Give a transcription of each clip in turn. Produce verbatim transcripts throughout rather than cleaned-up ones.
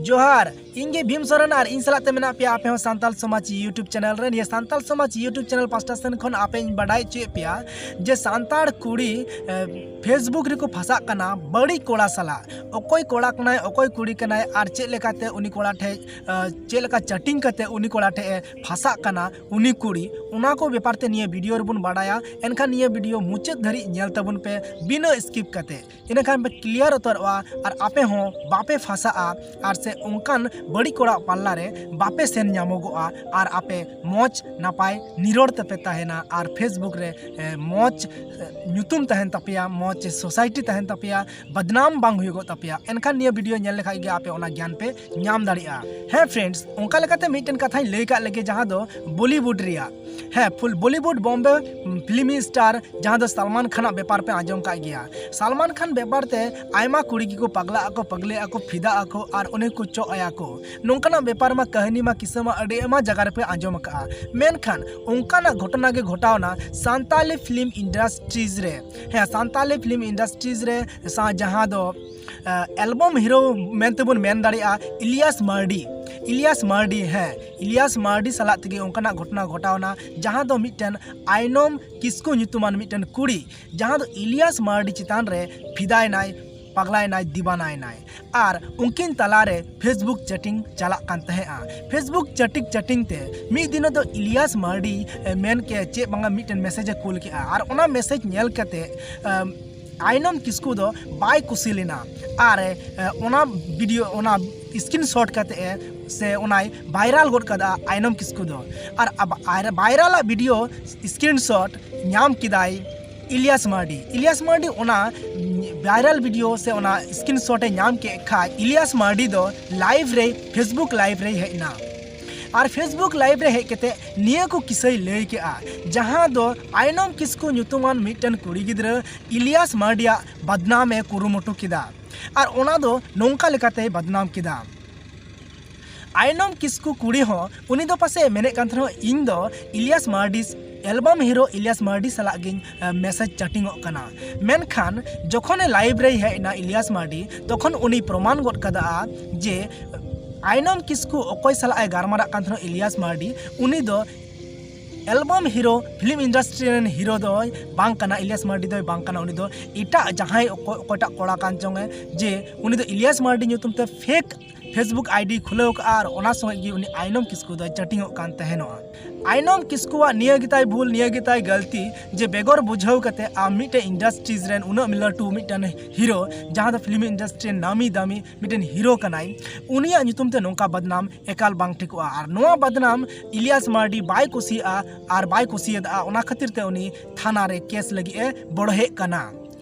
ᱡᱚᱦᱟᱨ, ᱤᱧ ᱜᱮ ᱵᱷᱤᱢ ᱥᱚᱨᱮᱱ ᱟᱨ ᱤᱧ ᱥᱟᱞᱟᱜ ᱛᱮ ᱢᱮᱱᱟᱜ ᱯᱮᱭᱟ ᱟᱯᱮ ᱦᱚᱸ ᱥᱟᱱᱛᱟᱲ ᱥᱚᱢᱟᱡᱽ YouTube ᱪᱮᱱᱮᱞ ᱨᱮ᱾ ᱱᱤᱭᱟᱹ ᱥᱟᱱᱛᱟᱲ ᱥᱚᱢᱟᱡᱽ YouTube ᱪᱮᱱᱮᱞ ᱯᱟᱥᱴᱟ ᱥᱮᱱ ᱠᱷᱚᱱ ᱟᱯᱮᱧ ᱵᱟᱰᱟᱭ ᱦᱚᱪᱚᱭᱮᱫ ᱯᱮᱭᱟ ᱡᱮ ᱥᱟᱱᱛᱟᱲ ᱠᱩᱲᱤ ᱯᱷᱮᱥᱵᱩᱠ ᱨᱮᱠᱚ ᱯᱷᱟᱥᱟᱜ ᱠᱟᱱᱟ ᱵᱟᱹᱲᱤᱡ ᱠᱚᱲᱟ ᱥᱟᱞᱟᱜ᱾ ᱚᱠᱚᱭ ᱠᱚᱲᱟ ᱠᱟᱱᱟᱭ, ᱚᱠᱚᱭ ᱠᱩᱲᱤ ᱠᱟᱱᱟᱭ ᱟᱨ ᱪᱮᱫ ᱞᱮᱠᱟᱛᱮ ᱩᱱᱤ ᱠᱚᱲᱟ ᱴᱷᱮᱡ ᱪᱮᱫ ᱞᱮᱠᱟ ᱪᱮᱴᱤᱝ ᱠᱟᱛᱮ ᱩᱱᱤ ᱠᱚᱲᱟ ᱴᱷᱮᱡ ᱮ ᱯᱷᱟᱥᱟᱜ ᱠᱟᱱᱟ ᱩᱱᱤ ᱠᱩᱲᱤ, ᱚᱱᱟ ᱠᱚ ᱵᱮᱯᱟᱨ ᱛᱮ ᱱᱤᱭᱟᱹ ᱵᱷᱤᱰᱤᱭᱳ ᱨᱮᱵᱚᱱ ᱵᱟᱰᱟᱭᱟ᱾ ᱮᱱᱠᱷᱟᱱ ᱱᱤᱭᱟᱹ ᱵᱷᱤᱰᱤᱭᱳ ᱢᱩᱪᱟᱹᱫ ᱫᱷᱟᱹᱨᱤᱡ ᱧᱮᱞ ᱛᱟᱵᱚᱱ ᱯᱮ ᱵᱤᱱᱟᱹ ᱥᱠᱤᱯ ᱠᱟᱛᱮ᱾ ᱤᱱᱟᱹᱠᱷᱟᱱ ᱯᱮ ᱠᱞᱤᱭᱟᱨ ᱩᱛᱟᱹᱨᱚᱜᱼᱟ ᱟᱨ ᱟᱯᱮ ᱦᱚᱸ ᱵᱟᱯᱮ ᱯᱷᱟᱥᱟᱜᱼᱟ ᱟᱨ ᱥᱮ ᱚᱱᱠᱟᱱ ᱵᱟᱹᱲᱤᱡ ᱠᱚᱲᱟ ᱯᱟᱞᱞᱟ ᱨᱮ ᱵᱟᱯᱮ ᱥᱮᱱ ᱧᱟᱢᱚᱜᱚᱜᱼᱟ ᱟᱨ ᱟᱯᱮ ᱢᱚᱡᱽ ᱱᱟᱯᱟᱭ ᱱᱤᱨᱚᱲ ᱛᱮᱯᱮ ᱛᱟᱦᱮᱱᱟ ᱟᱨ ᱯᱷᱮᱥᱵᱩᱠ ᱨᱮ ᱢᱚᱡᱽ ᱧᱩᱛᱩᱢ ᱛᱟᱦᱮᱱ ᱛᱟᱯᱮᱭᱟ, ᱢᱚᱡᱽ ᱥᱳᱥᱟᱭᱴᱤ ᱛᱟᱦᱮᱱ ᱛᱟᱯᱮᱭᱟ, ᱵᱟᱫᱱᱟᱢ ᱵᱟᱝ ᱦᱩᱭᱩᱜᱚᱜ ᱛᱟᱯᱮᱭᱟ᱾ ᱮᱱᱠᱷᱟᱱ ᱱᱤᱭᱟᱹ ᱵᱷᱤᱰᱤᱭᱳ ᱧᱮᱞ ᱞᱮᱠᱷᱟᱡ ᱜᱮ ᱟᱯᱮ ᱚᱱᱟ ᱜᱮᱭᱟᱱ ᱯᱮ ᱧᱟᱢ ᱫᱟᱲᱮᱭᱟᱜᱼᱟ᱾ ᱦᱮᱸ ᱯᱷᱨᱮᱱᱰᱥ, ᱚᱱᱠᱟ ᱞᱮᱠᱟᱛᱮ ᱢᱤᱫᱴᱮᱱ ᱠᱟᱛᱷᱟᱧ ᱞᱟᱹᱭ ᱠᱟᱜ ᱞᱮᱜᱮ, ᱡᱟᱦᱟᱸ ᱫᱚ ᱵᱚᱞᱤᱣᱩᱰ ᱨᱮᱭᱟᱜ, ᱦᱮᱸ ᱯᱷᱩᱞ ᱵᱚᱞᱤᱣᱩᱰ ᱵᱚᱢᱵᱮ ᱯᱷᱤᱞᱢ ᱥᱴᱟᱨ ᱡᱟᱦᱟᱸ ᱫᱚ ᱥᱟᱞᱢᱟᱱ ᱠᱷᱟᱱᱟᱜ ᱵᱮᱯᱟᱨ ᱯᱮ ᱟᱸᱡᱚᱢ ᱠᱟᱜ ᱜᱮᱭᱟ᱾ ᱥᱟᱞᱢᱟᱱ ᱠᱷᱟᱱ ᱵᱮᱯᱟᱨ ᱛᱮ ᱟᱭᱢᱟ ᱠᱩᱲᱤ ᱜᱮᱠᱚ ᱯᱟᱜᱽᱞᱟᱜ ᱟᱠᱚ, ᱯᱟᱜᱽᱞᱮᱜ ᱟᱠᱚ, ᱟᱨ ᱚᱱᱮ ᱠᱚ ᱪᱚᱜ ᱟᱭᱟ ᱠᱚ᱾ ᱱᱚᱝᱠᱟᱱᱟᱜ ᱵᱮᱯᱟᱨ ᱢᱟ, ᱠᱟᱹᱦᱱᱤ ᱢᱟ, ᱠᱤᱥᱟᱹ ᱢᱟ ᱟᱹᱰᱤ ᱟᱭᱢᱟ ᱡᱟᱭᱜᱟ ᱨᱮᱯᱮ ᱟᱸᱡᱚᱢ ᱟᱠᱟᱜᱼᱟ᱾ ᱢᱮᱱᱠᱷᱟᱱ ᱚᱱᱠᱟᱱᱟᱜ ᱜᱷᱚᱴᱚᱱᱟ ᱜᱮ ᱜᱷᱚᱴᱟᱣᱱᱟ ᱥᱟᱱᱛᱟᱞᱤ ᱯᱷᱤᱞᱢ ᱤᱱᱰᱟᱥᱴᱨᱤᱡᱽ ᱨᱮ᱾ ᱦᱮᱸ, ᱥᱟᱱᱛᱟᱞᱤ ᱯᱷᱤᱞᱢ ᱤᱱᱰᱟᱥᱴᱨᱤᱡᱽ ᱨᱮ ᱥᱟ-, ᱡᱟᱦᱟᱸ ᱫᱚ ᱮᱞᱵᱚᱢ ᱦᱤᱨᱳ ᱢᱮᱱᱛᱮᱵᱚᱱ ᱢᱮᱱ ᱫᱟᱲᱮᱭᱟᱜᱼᱟ ᱤᱞᱤᱭᱟᱥ ᱢᱟᱨᱰᱤ᱾ ᱤᱞᱤᱭᱟᱥ ᱢᱟᱨᱰᱤ, ᱦᱮᱸ, ᱤᱞᱤᱭᱟᱥ ᱢᱟᱨᱰᱤ ᱥᱟᱞᱟᱜ ᱛᱮᱜᱮ ᱚᱱᱠᱟᱱᱟᱜ ᱜᱷᱚᱴᱚᱱᱟ ᱜᱷᱚᱴᱟᱣᱱᱟ, ᱡᱟᱦᱟᱸ ᱫᱚ ᱢᱤᱫᱴᱮᱱ ᱟᱭᱱᱚᱢ ᱠᱤᱥᱠᱩ ᱧᱩᱛᱩᱢᱟᱱ ᱢᱤᱫᱴᱮᱱ ᱠᱩᱲᱤ, ᱡᱟᱦᱟᱸ ᱫᱚ ᱤᱞᱤᱭᱟᱥ ᱢᱟᱨᱰᱤ ᱪᱮᱛᱟᱱ ᱨᱮ ᱯᱷᱤᱫᱟᱭᱱᱟᱭ, ᱯᱟᱜᱽᱞᱟᱭᱱᱟᱭ, ᱫᱤᱵᱟᱱᱟᱭᱱᱟᱭ᱾ ᱟᱨ ᱩᱱᱠᱤᱱ ᱛᱟᱞᱟᱨᱮ ᱯᱷᱮᱥᱵᱩᱠ ᱪᱮᱴᱤᱝ ᱪᱟᱞᱟᱜ ᱠᱟᱱ ᱛᱟᱦᱮᱸᱜᱼᱟ᱾ ᱯᱷᱮᱥᱵᱩᱠ ᱪᱮᱴᱤᱝ ᱪᱮᱴᱤᱝ ᱛᱮ ᱢᱤᱫ ᱫᱤᱱᱚᱜ ᱫᱚ ᱤᱞᱤᱭᱟᱥ ᱢᱟᱨᱰᱤ, ᱮ, ᱢᱮᱱ ᱠᱮᱫ ᱪᱮᱫ ᱵᱟᱝᱟ ᱢᱤᱫᱴᱮᱱ ᱢᱮᱥᱮᱡᱽ ᱮ ᱠᱩᱞ ᱠᱮᱜᱼᱟ᱾ ᱟᱨ ᱚᱱᱟ ᱢᱮᱥᱮᱡᱽ ᱧᱮᱞ ᱠᱟᱛᱮ, ᱮᱢ, ᱟᱭᱱᱚᱢ ᱠᱤᱥᱠᱩ ᱫᱚ ᱵᱟᱭ ᱠᱩᱥᱤ ᱞᱮᱱᱟ᱾ ᱟᱨ, ᱮ, ᱚᱱᱟ ᱵᱷᱤᱰᱤᱭᱳ, ᱚᱱᱟ ᱥᱠᱨᱤᱱᱥᱚᱴ ᱠᱟᱛᱮ ᱮ, ᱥᱮ ᱚᱱᱟᱭ ᱵᱷᱟᱭᱨᱟᱞ ᱜᱚᱫ ᱠᱟᱫᱟ ᱟᱭᱱᱚᱢ ᱠᱤᱥᱠᱩ ᱫᱚ᱾ ᱟᱨ ᱟᱵ-, ᱟᱨ ᱵᱷᱟᱭᱨᱟᱞᱟᱜ ᱵᱷᱤᱰᱤᱭᱳ ᱥᱠᱨᱤᱱᱥᱚᱴ ᱧᱟᱢ ᱠᱮᱫᱟᱭ ᱤᱞᱤᱭᱟᱥ ᱢᱟᱨᱰᱤ᱾ ᱤᱞᱤᱭᱟᱥ ᱢᱟᱨᱰᱤ ᱚᱱᱟ ᱵᱷᱟᱭᱨᱟᱞ ᱵᱷᱤᱰᱤᱭᱳ ᱥᱮ ᱚᱱᱟ ᱥᱠᱨᱤᱱᱥᱚᱴ ᱮ ᱧᱟᱢ ᱠᱮᱫ ᱠᱷᱟᱡ, ᱤᱞᱤᱭᱟᱥ ᱢᱟᱨᱰᱤ ᱫᱚ ᱞᱟᱭᱤᱵᱷ ᱨᱮ, ᱯᱷᱮᱥᱵᱩᱠ ᱞᱟᱭᱤᱵᱷ ᱨᱮᱭ ᱦᱮᱡ ᱮᱱᱟ᱾ ᱟᱨ ᱯᱷᱮᱥᱵᱩᱠ ᱞᱟᱭᱤᱵᱷ ᱨᱮ ᱦᱮᱡ ᱠᱟᱛᱮ ᱱᱤᱭᱟᱹ ᱠᱚ ᱠᱤᱥᱟᱹᱭ ᱞᱟᱹᱭ ᱠᱮᱜᱼᱟ, ᱡᱟᱦᱟᱸ ᱫᱚ ᱟᱭᱱᱚᱢ ᱠᱤᱥᱠᱩ ᱧᱩᱛᱩᱢᱟᱱ ᱢᱤᱫᱴᱮᱱ ᱠᱩᱲᱤ ᱜᱤᱫᱽᱨᱟᱹ ᱤᱞᱤᱭᱟᱥ ᱢᱟᱨᱰᱤᱭᱟᱜ ᱵᱟᱫᱱᱟᱢ ᱮ ᱠᱩᱨᱩᱢᱩᱴᱩ ᱠᱮᱫᱟ᱾ ᱟᱨ ᱚᱱᱟ ᱫᱚ ᱱᱚᱝᱠᱟ ᱞᱮᱠᱟᱛᱮᱭ ᱵᱟᱫᱱᱟᱢ ᱠᱮᱫᱟ᱾ ᱟᱭᱱᱚᱢ ᱠᱤᱥᱠᱩ ᱠᱩᱲᱤ ᱦᱚᱸ ᱩᱱᱤ ᱫᱚ ᱯᱟᱥᱮ ᱢᱮᱱᱮᱫ ᱠᱟᱱ ᱛᱟᱦᱮᱱᱟ, ᱤᱧ ᱫᱚ ᱤᱞᱤᱭᱟᱥ ᱢᱟᱨᱰᱤ, ᱮᱞᱵᱟᱢ ᱦᱤᱨᱳ ᱤᱞᱤᱭᱟᱥ ᱢᱟᱨᱰᱤ ᱥᱟᱞᱟᱜ ᱜᱤᱧ ᱢᱮᱥᱮᱡᱽ ᱪᱮᱴᱤᱝᱚᱜ ᱠᱟᱱᱟ᱾ ᱢᱮᱱᱠᱷᱟᱱ ᱡᱚᱠᱷᱚᱱᱮ ᱞᱟᱭᱤᱵᱷ ᱨᱮᱭ ᱦᱮᱡ ᱮᱱᱟ ᱤᱞᱤᱭᱟᱥ ᱢᱟᱨᱰᱤ, ᱛᱚᱠᱷᱚᱱ ᱩᱱᱤ ᱯᱨᱚᱢᱟᱱ ᱜᱚᱫ ᱠᱟᱫᱟ ᱡᱮ ᱟᱭᱱᱚᱢ ᱠᱤᱥᱠᱩ ᱚᱠᱚᱭ ᱥᱟᱞᱟᱜ ᱮ ᱜᱟᱨᱢᱟᱨᱟᱜ ᱠᱟᱱ ᱛᱟᱦᱮᱱᱟ ᱤᱞᱤᱭᱟᱥ ᱢᱟᱨᱰᱤ, ᱩᱱᱤ ᱫᱚ ᱮᱞᱵᱟᱢ ᱦᱤᱨᱳ, ᱯᱷᱤᱞᱢ ᱤᱱᱰᱟᱥᱴᱨᱤ ᱨᱮᱱ ᱦᱤᱨᱳ ᱫᱚᱭ ᱵᱟᱝ ᱠᱟᱱᱟ, ᱤᱞᱤᱭᱟᱥ ᱢᱟᱨᱰᱤ ᱫᱚᱭ ᱵᱟᱝ ᱠᱟᱱᱟ, ᱩᱱᱤ ᱫᱚ ᱮᱴᱟᱜ ᱡᱟᱦᱟᱸᱭ ᱚᱠᱚᱭ, ᱚᱠᱚᱭᱴᱟᱜ ᱠᱚᱲᱟ ᱠᱟᱱ ᱪᱚᱝ ᱮ, ᱡᱮ ᱩᱱᱤ ᱫᱚ ᱤᱞᱤᱭᱟᱥ ᱢᱟᱨᱰᱤ ᱧᱩᱛᱩᱢ ᱛᱮ ᱯᱷᱮᱠ ᱯᱷᱮᱥᱵᱩᱠ ᱟᱭᱰᱤ ᱠᱷᱩᱞᱟᱹᱣ ᱠᱟᱜᱼᱟ ᱟᱨ ᱚᱱᱟ ᱥᱚᱸᱜᱮ ᱜᱮ ᱩᱱᱤ ᱟᱭᱱᱚᱢ ᱠᱤᱥᱠᱩ ᱫᱚᱭ ᱪᱮᱴᱤᱝᱚᱜ ᱠᱟᱱ ᱛᱟᱦᱮᱱᱚᱜᱼᱟ᱾ ᱟᱭᱱᱚᱢ ᱠᱤᱥᱠᱩᱣᱟᱜ ᱱᱤᱭᱟᱹ ᱜᱮᱛᱟᱭ ᱵᱷᱩᱞ, ᱱᱤᱭᱟᱹ ᱜᱮᱛᱟᱭ ᱜᱟᱹᱞᱛᱤ ᱡᱮ ᱵᱮᱜᱚᱨ ᱵᱩᱡᱷᱟᱹᱣ ᱠᱟᱛᱮ ᱟᱢ ᱢᱤᱫᱴᱮᱱ ᱤᱱᱰᱟᱥᱴᱨᱤᱡᱽ ᱨᱮᱱ ᱩᱱᱟᱹᱜ ᱞᱟᱹᱴᱩ ᱢᱤᱫᱴᱮᱱ ᱦᱤᱨᱳ, ᱡᱟᱦᱟᱸ ᱫᱚ ᱯᱷᱤᱞᱢ ᱤᱱᱰᱟᱥᱴᱨᱤ ᱨᱮᱱ ᱱᱟᱢᱤ ᱫᱟᱢᱤ ᱢᱤᱫᱴᱮᱱ ᱦᱤᱨᱳ ᱠᱟᱱᱟᱭ, ᱩᱱᱤᱭᱟᱜ ᱧᱩᱛᱩᱢ ᱛᱮ ᱱᱚᱝᱠᱟ ᱵᱟᱫᱱᱟᱢ ᱮᱠᱟᱞ ᱵᱟᱝ ᱴᱷᱤᱠᱚᱜᱼᱟ᱾ ᱟᱨ ᱱᱚᱣᱟ ᱵᱟᱫᱱᱟᱢ ᱤᱞᱤᱭᱟᱥ ᱢᱟᱨᱰᱤ ᱵᱟᱭ ᱠᱩᱥᱤᱭᱟᱜᱼᱟ ᱟᱨ ᱵᱟᱭ ᱠᱩᱥᱤᱭᱟᱫᱼᱟ, ᱚᱱᱟ ᱠᱷᱟᱹᱛᱤᱨ ᱛᱮ ᱩᱱᱤ ᱛᱷᱟᱱᱟ ᱨᱮ ᱠᱮᱥ ᱞᱟᱹᱜᱤᱫ ᱮ ᱵᱚᱲᱦᱮᱜ ᱠᱟᱱᱟ᱾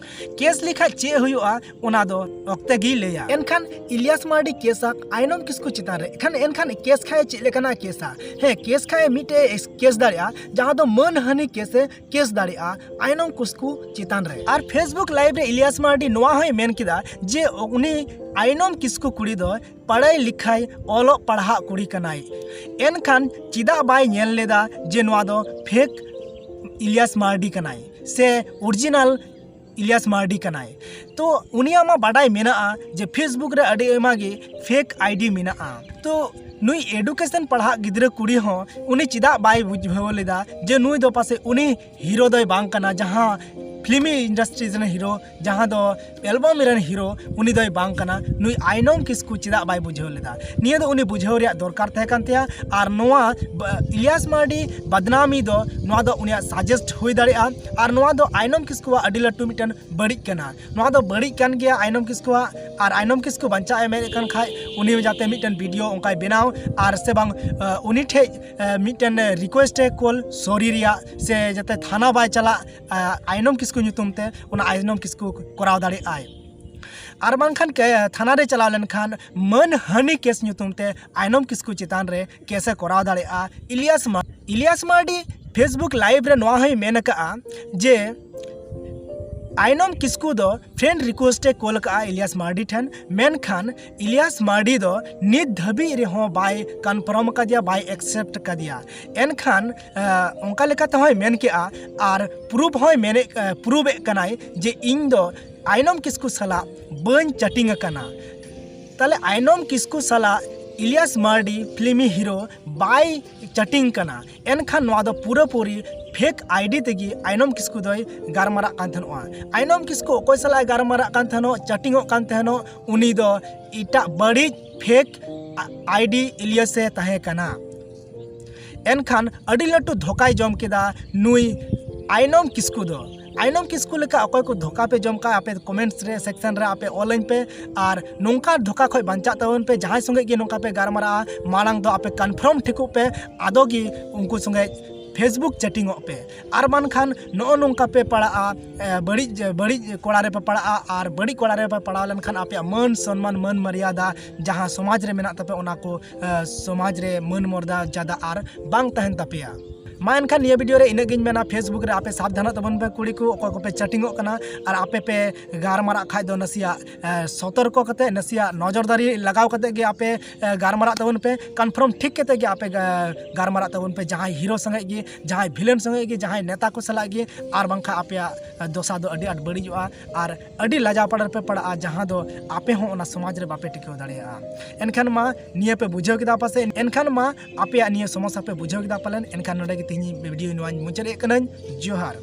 ᱠᱮᱥ ᱞᱮᱠᱷᱟᱡ ᱪᱮᱫ ᱦᱩᱭᱩᱜᱼᱟ, ᱚᱱᱟ ᱫᱚ ᱚᱠᱛᱮ ᱜᱮᱭ ᱞᱟᱹᱭᱟ᱾ ᱮᱱᱠᱷᱟᱱ ᱤᱞᱤᱭᱟᱥ ᱢᱟᱨᱰᱤ ᱠᱮᱥᱟ ᱟᱭᱱᱚᱢ ᱠᱤᱥᱠᱩ ᱪᱮᱛᱟᱱ ᱨᱮ᱾ ᱮᱱᱠᱷᱟᱱ, ᱮᱱᱠᱷᱟᱱ ᱠᱮᱥ ᱠᱷᱟᱡ ᱪᱮᱫ ᱞᱮᱠᱟᱱᱟᱜ ᱠᱮᱥᱟ? ᱦᱮᱸ, ᱠᱮᱥ ᱠᱷᱟᱡ ᱢᱤᱫᱴᱮᱡ ᱠᱮᱥ ᱫᱟᱲᱮᱭᱟᱜᱼᱟ, ᱡᱟᱦᱟᱸ ᱫᱚ ᱢᱟᱹᱱᱦᱟᱹᱱᱤ ᱠᱮᱥ ᱮ ᱠᱮᱥ ᱫᱟᱲᱮᱭᱟᱜᱼᱟ ᱟᱭᱱᱚᱢ ᱠᱤᱥᱠᱩ ᱪᱮᱛᱟᱱ ᱨᱮ᱾ ᱟᱨ ᱯᱷᱮᱥᱵᱩᱠ ᱞᱟᱭᱤᱵᱷ ᱨᱮ ᱤᱞᱤᱭᱟᱥ ᱢᱟᱨᱰᱤ ᱱᱚᱣᱟ ᱦᱚᱸᱭ ᱢᱮᱱ ᱠᱮᱫᱟ ᱡᱮ ᱩᱱᱤ ᱟᱭᱱᱚᱢ ᱠᱤᱥᱠᱩ ᱠᱩᱲᱤ ᱫᱚ ᱯᱟᱲᱦᱟᱭ ᱞᱤᱠᱷᱟᱭ ᱚᱞᱚᱜ ᱯᱟᱲᱦᱟᱜ ᱠᱩᱲᱤ ᱠᱟᱱᱟᱭ᱾ ᱮᱱᱠᱷᱟᱱ ᱪᱮᱫᱟᱜ ᱵᱟᱭ ᱧᱮᱞ ᱞᱮᱫᱟ ᱡᱮ ᱱᱚᱣᱟ ᱫᱚ ᱯᱷᱮᱠ ᱤᱞᱤᱭᱟᱥ ᱢᱟᱨᱰᱤ ᱠᱟᱱᱟᱭ ᱥᱮ ᱚᱨᱤᱡᱤᱱᱟᱞ ᱤᱞᱤᱭᱟᱥ ᱢᱟᱨᱰᱤ ᱠᱟᱱᱟᱭ? ᱛᱚ ᱩᱱᱤᱭᱟᱜ ᱢᱟ ᱵᱟᱰᱟᱭ ᱢᱮᱱᱟᱜᱼᱟ ᱡᱮ ᱯᱷᱮᱥᱵᱩᱠ ᱨᱮ ᱟᱹᱰᱤ ᱟᱭᱢᱟ ᱜᱮ ᱯᱷᱮᱠ ᱟᱭᱰᱤ ᱢᱮᱱᱟᱜᱼᱟ᱾ ᱛᱚ ᱱᱩᱭ ᱮᱰᱩᱠᱮᱥᱚᱱ ᱯᱟᱲᱦᱟᱜ ᱜᱤᱫᱽᱨᱟᱹ ᱠᱩᱲᱤ ᱦᱚᱸ ᱩᱱᱤ ᱪᱮᱫᱟᱜ ᱵᱟᱭ ᱵᱩᱡᱷᱟᱹᱣ ᱞᱮᱫᱟ ᱡᱮ ᱱᱩᱭ ᱫᱚ ᱯᱟᱥᱮᱡ ᱩᱱᱤ ᱦᱤᱨᱳ ᱫᱚᱭ ᱵᱟᱝ ᱠᱟᱱᱟ, ᱡᱟᱦᱟᱸ ᱯᱷᱤᱞᱢᱤ ᱤᱱᱰᱟᱥᱴᱨᱤ ᱨᱮᱱ ᱦᱤᱨᱳ, ᱡᱟᱦᱟᱸ ᱫᱚ ᱮᱞᱵᱟᱢ ᱨᱮᱱ ᱦᱤᱨᱳ, ᱩᱱᱤ ᱫᱚᱭ ᱵᱟᱝ ᱠᱟᱱᱟ᱾ ᱱᱩᱭ ᱟᱭᱱᱚᱢ ᱠᱤᱥᱠᱩ ᱪᱮᱫᱟᱜ ᱵᱟᱭ ᱵᱩᱡᱷᱟᱹᱣ ᱞᱮᱫᱟ? ᱱᱤᱭᱟᱹ ᱫᱚ ᱩᱱᱤ ᱵᱩᱡᱷᱟᱹᱣ ᱨᱮᱭᱟᱜ ᱫᱚᱨᱠᱟᱨ ᱛᱟᱦᱮᱸ ᱠᱟᱱ ᱛᱟᱭᱟ᱾ ᱟᱨ ᱱᱚᱣᱟ ᱵ-, ᱤᱞᱤᱭᱟᱥ ᱢᱟᱨᱰᱤ ᱵᱟᱫᱱᱟᱢᱤ ᱫᱚ, ᱱᱚᱣᱟ ᱫᱚ ᱩᱱᱤᱭᱟᱜ ᱥᱟᱡᱮᱥᱴ ᱦᱩᱭ ᱫᱟᱲᱮᱭᱟᱜᱼᱟ᱾ ᱟᱨ ᱱᱚᱣᱟ ᱫᱚ ᱟᱭᱱᱚᱢ ᱠᱤᱥᱠᱩᱣᱟᱜ ᱟᱹᱰᱤ ᱞᱟᱹᱴᱩ ᱢᱤᱫᱴᱮᱱ ᱵᱟᱹᱲᱤᱡ ᱠᱟᱱᱟ᱾ ᱱᱚᱣᱟ ᱫᱚ ᱵᱟᱹᱲᱤᱡ ᱠᱟᱱ ᱜᱮᱭᱟ ᱟᱭᱱᱚᱢ ᱠᱤᱥᱠᱩᱣᱟᱜ᱾ ᱟᱨ ᱟᱭᱱᱚᱢ ᱠᱤᱥᱠᱩ ᱵᱟᱧᱪᱟᱜ ᱮ ᱢᱮᱱᱮᱫ ᱠᱟᱱ ᱠᱷᱟᱡ ᱩᱱᱤ ᱡᱟᱛᱮ ᱢᱤᱫᱴᱮᱱ ᱵᱷᱤᱰᱤᱭᱳ ᱚᱱᱠᱟᱭ ᱵᱮᱱᱟᱣ, ᱟᱨ ᱥᱮ ᱵᱟᱝ, ᱟᱸ, ᱩᱱᱤ ᱴᱷᱮᱡ, ᱟᱸ, ᱢᱤᱫᱴᱮᱱ ᱨᱤᱠᱩᱭᱮᱥᱴ ᱮ ᱠᱳᱞ ᱥᱚᱨᱤ ᱨᱮᱭᱟᱜ, ᱥᱮ ᱡᱟᱛᱮ ᱛᱷᱟᱱᱟ ᱵᱟᱭ ᱪᱟᱞᱟᱜ, ᱟᱸ, ᱟᱭᱱᱚᱢ ᱠᱤᱥᱠᱩ ᱧᱩᱛᱩᱢ ᱛᱮ, ᱚᱱᱟ ᱟᱭᱱᱚᱢ ᱠᱤᱥᱠᱩ ᱠᱚᱨᱟᱣ ᱫᱟᱲᱮᱭᱟᱜᱼᱟᱭ᱾ ᱟᱨ ᱵᱟᱝᱠᱷᱟᱱ ᱠᱮ-, ᱛᱷᱟᱱᱟ ᱨᱮ ᱪᱟᱞᱟᱣ ᱞᱮᱱᱠᱷᱟᱱ ᱢᱟᱹᱱᱦᱟᱹᱱᱤ ᱠᱮᱥ ᱧᱩᱛᱩᱢ ᱛᱮ ᱟᱭᱱᱚᱢ ᱠᱤᱥᱠᱩ ᱪᱮᱛᱟᱱ ᱨᱮ ᱠᱮᱥ ᱮ ᱠᱚᱨᱟᱣ ᱫᱟᱲᱮᱭᱟᱜᱼᱟ ᱤᱞᱤᱭᱟᱥ ᱢᱟ-, ᱤᱞᱤᱭᱟᱥ ᱢᱟᱨᱰᱤ ᱯᱷᱮᱥᱵᱩᱠ ᱞᱟᱭᱤᱵᱷ ᱨᱮ ᱱᱚᱣᱟ ᱦᱚᱸᱭ ᱢᱮᱱ ᱟᱠᱟᱫᱼᱟ ᱡᱮ ᱟᱭᱱᱚᱢ ᱠᱤᱥᱠᱩ ᱫᱚ friend request ᱮ ᱠᱳᱞ ᱠᱟᱜᱼᱟ ᱤᱞᱤᱭᱟᱥ ᱢᱟᱨᱰᱤ ᱴᱷᱮᱱ, ᱢᱮᱱᱠᱷᱟᱱ ᱤᱞᱤᱭᱟᱥ ᱢᱟᱨᱰᱤ ᱫᱚ ᱱᱤᱛ ᱫᱷᱟᱹᱵᱤᱡ ᱨᱮᱦᱚᱸ ᱵᱟᱭ confirm ᱟᱠᱟᱫᱮᱭᱟ, ᱵᱟᱭ accept ᱟᱠᱟᱫᱮᱭᱟ᱾ ᱮᱱᱠᱷᱟᱱ ᱚᱱᱠᱟ ᱞᱮᱠᱟ ᱛᱮᱦᱚᱸᱭ ᱢᱮᱱ ᱠᱮᱜᱼᱟ ᱟᱨ proof ᱦᱚᱸᱭ ᱢᱮᱱᱮᱫ proof ᱮᱫ ᱠᱟᱱᱟᱭ ᱡᱮ ᱤᱧ ᱫᱚ ᱟᱭᱱᱚᱢ ᱠᱤᱥᱠᱩ ᱥᱟᱞᱟᱜ ᱵᱟᱹᱧ chatting ᱟᱠᱟᱱᱟ᱾ ᱛᱟᱦᱞᱮ ᱟᱭᱱᱚᱢ ᱠᱤᱥᱠᱩ ᱥᱟᱞᱟᱜ ᱤᱞᱤᱭᱟᱥ ᱢᱟᱨᱰᱤ ᱯᱷᱤᱞᱢᱤ ᱦᱤᱨᱳ ᱵᱟᱭ chatting ᱠᱟᱱᱟ, ᱮᱱᱠᱷᱟᱱ ᱱᱚᱣᱟ ᱫᱚ ᱯᱩᱨᱟᱹᱯᱩᱨᱤ fake ID ᱛᱮᱜᱮ ᱟᱭᱱᱚᱢ ᱠᱤᱥᱠᱩ ᱫᱚᱭ ᱜᱟᱨᱢᱟᱨᱟᱜ ᱠᱟᱱ ᱛᱟᱦᱮᱱᱚᱜᱼᱟ᱾ ᱟᱭᱱᱚᱢ ᱠᱤᱥᱠᱩ ᱚᱠᱚᱭ ᱥᱟᱞᱟᱜ ᱮ ᱜᱟᱨᱢᱟᱨᱟᱜ ᱠᱟᱱ ᱛᱟᱦᱮᱱᱚᱜ, chatting ᱚᱜ ᱠᱟᱱ ᱛᱟᱦᱮᱱᱚᱜ, ᱩᱱᱤ ᱫᱚ ᱮᱴᱟᱜ ᱵᱟᱹᱲᱤᱡ fake ID ᱤᱞᱤᱭᱟᱥ ᱮ ᱛᱟᱦᱮᱸ ᱠᱟᱱᱟ᱾ ᱮᱱᱠᱷᱟᱱ ᱟᱹᱰᱤ ᱞᱟᱹᱴᱩ ᱫᱷᱳᱠᱟᱭ ᱡᱚᱢ ᱠᱮᱫᱟ ᱱᱩᱭ ᱟᱭᱱᱚᱢ ᱠᱤᱥᱠᱩ ᱫᱚ᱾ ᱟᱭᱱᱚᱢ ᱠᱤᱥᱠᱩ ᱞᱮᱠᱟ ᱚᱠᱚᱭ ᱠᱚ ᱫᱷᱳᱠᱟ ᱯᱮ ᱡᱚᱢ ᱠᱟᱜᱼᱟ, ᱟᱯᱮ comments ᱨᱮ, section ᱨᱮ ᱟᱯᱮ ᱚᱞᱟᱹᱧ ᱯᱮ᱾ ᱟᱨ ᱱᱚᱝᱠᱟ ᱫᱷᱳᱠᱟ ᱠᱷᱚᱡ ᱵᱟᱧᱪᱟᱜ ᱛᱟᱵᱚᱱ ᱯᱮ᱾ ᱡᱟᱦᱟᱸᱭ ᱥᱚᱸᱜᱮ ᱜᱮ ᱱᱚᱝᱠᱟ ᱯᱮ ᱜᱟᱨᱢᱟᱨᱟᱜᱼᱟ, ᱢᱟᱲᱟᱝ ᱫᱚ ᱟᱯᱮ confirm ᱴᱷᱤᱠᱚᱜ ᱯᱮ, ᱟᱫᱚ ᱜᱮ ᱩᱱᱠᱩ ᱥᱚᱸᱜᱮ Facebook chatting ᱚᱜ ᱯᱮ᱾ ᱟᱨ ᱵᱟᱝᱠᱷᱟᱱ ᱱᱚᱜᱼᱚ ᱱᱚᱝᱠᱟ ᱯᱮ ᱯᱟᱲᱟᱜᱼᱟ, ᱮ, ᱵᱟᱹᱲᱤᱡ, ᱵᱟᱹᱲᱤᱡ ᱠᱚᱲᱟ ᱨᱮᱯᱮ ᱯᱟᱲᱟᱜᱼᱟ᱾ ᱟᱨ ᱵᱟᱹᱲᱤᱡ ᱠᱚᱲᱟ ᱨᱮᱯᱮ ᱯᱟᱲᱟᱣ ᱞᱮᱱᱠᱷᱟᱱ ᱟᱯᱮᱭᱟᱜ ᱢᱟᱹᱱ ᱥᱚᱱᱢᱟᱱ, ᱢᱟᱹᱱ ᱢᱟᱨᱭᱟᱫᱟ ᱡᱟᱦᱟᱸ ᱥᱚᱢᱟᱡᱽ ᱨᱮ ᱢᱮᱱᱟᱜ ᱛᱟᱯᱮ, ᱚᱱᱟ ᱠᱚ ᱮ, ᱥᱚᱢᱟᱡᱽ ᱨᱮ ᱢᱟᱹᱱ ᱢᱚᱨᱫᱟ ᱡᱟᱫᱟ ᱟᱨ ᱵᱟᱝ ᱛᱟᱦᱮᱱ ᱛᱟᱯᱮᱭᱟ᱾ ᱢᱟ ᱮᱱᱠᱷᱟᱱ ᱱᱤᱭᱟᱹ video ᱨᱮ ᱤᱱᱟᱹᱜ ᱜᱤᱧ ᱢᱮᱱᱟ, Facebook ᱨᱮ ᱟᱯᱮ ᱥᱟᱵᱫᱷᱟᱱᱚᱜ ᱛᱟᱵᱚᱱ ᱯᱮ ᱠᱩᱲᱤ ᱠᱚ, ᱚᱠᱚᱭ ᱠᱚᱯᱮ chatting ᱚᱜ ᱠᱟᱱᱟ ᱟᱨ ᱟᱯᱮ ᱯᱮ ᱜᱟᱨᱢᱟᱨᱟᱜ ᱠᱷᱟᱡ ᱫᱚ ᱱᱟᱥᱮᱭᱟᱜ, ᱮ, ᱥᱚᱛᱚᱨᱠᱚ ᱠᱟᱛᱮ, ᱱᱟᱥᱮᱭᱟᱜ ᱱᱚᱡᱚᱨᱫᱟᱨᱤ ᱞᱟᱜᱟᱣ ᱠᱟᱛᱮ ᱜᱮ ᱟᱯᱮ, ᱮ, ᱜᱟᱨᱢᱟᱨᱟᱜ ᱛᱟᱵᱚᱱ ᱯᱮ, confirm ᱴᱷᱤᱠ ᱠᱟᱛᱮ ᱜᱮ ᱟᱯᱮ ᱜᱟ-, ᱜᱟᱨᱢᱟᱨᱟᱜ ᱛᱟᱵᱚᱱ ᱯᱮ, ᱡᱟᱦᱟᱸᱭ ᱦᱤᱨᱳ ᱥᱚᱸᱜᱮ ᱜᱮ, ᱡᱟᱦᱟᱸᱭ villain ᱥᱚᱸᱜᱮ ᱜᱮ, ᱡᱟᱦᱟᱸᱭ ᱱᱮᱛᱟ ᱠᱚ ᱥᱟᱞᱟᱜ ᱜᱮ, ᱟᱨ ᱵᱟᱝᱠᱷᱟᱱ ᱟᱯᱮᱭᱟᱜ, ᱮ, ᱫᱚᱥᱟ ᱫᱚ ᱟᱹᱰᱤ ᱟᱸᱴ ᱵᱟᱹᱲᱤᱡᱚᱜᱼᱟ ᱟᱨ ᱟᱹᱰᱤ ᱞᱟᱡᱟᱣ ᱯᱟᱲᱟ ᱨᱮᱯᱮ ᱯᱟᱲᱟᱜᱼᱟ, ᱡᱟᱦᱟᱸ ᱫᱚ ᱟᱯᱮ ᱦᱚᱸ ᱚᱱᱟ ᱥᱚᱢᱟᱡᱽ ᱨᱮ ᱵᱟᱯᱮ ᱴᱤᱠᱟᱹᱣ ᱫᱟᱲᱮᱭᱟᱜᱼᱟ᱾ ᱮᱱᱠᱷᱟᱱ ᱢᱟ ᱱᱤᱭᱟᱹ ᱯᱮ ᱵᱩᱡᱷᱟᱹᱣ ᱠᱮᱫᱟ ᱯᱟᱥᱮ, ᱮᱱᱠᱷᱟᱱ ᱢᱟ ᱟᱯᱮᱭᱟᱜ ᱱᱤᱭᱟᱹ ᱥᱚᱢᱚᱥᱥᱟ ᱯᱮ ᱵᱩᱡᱷᱟᱹᱣ ᱠᱮᱫᱟ ᱯᱟᱞᱮᱱ, ᱮᱱᱠᱷᱟᱱ ᱱᱚᱰᱮ ᱜᱮ ᱛᱮᱦᱮᱧ video ᱱᱚᱣᱟᱧ ᱢᱩᱪᱟᱹᱫ ᱮᱫ ᱠᱟᱹᱱᱟᱹᱧ᱾ ᱡᱚᱦᱟᱨ᱾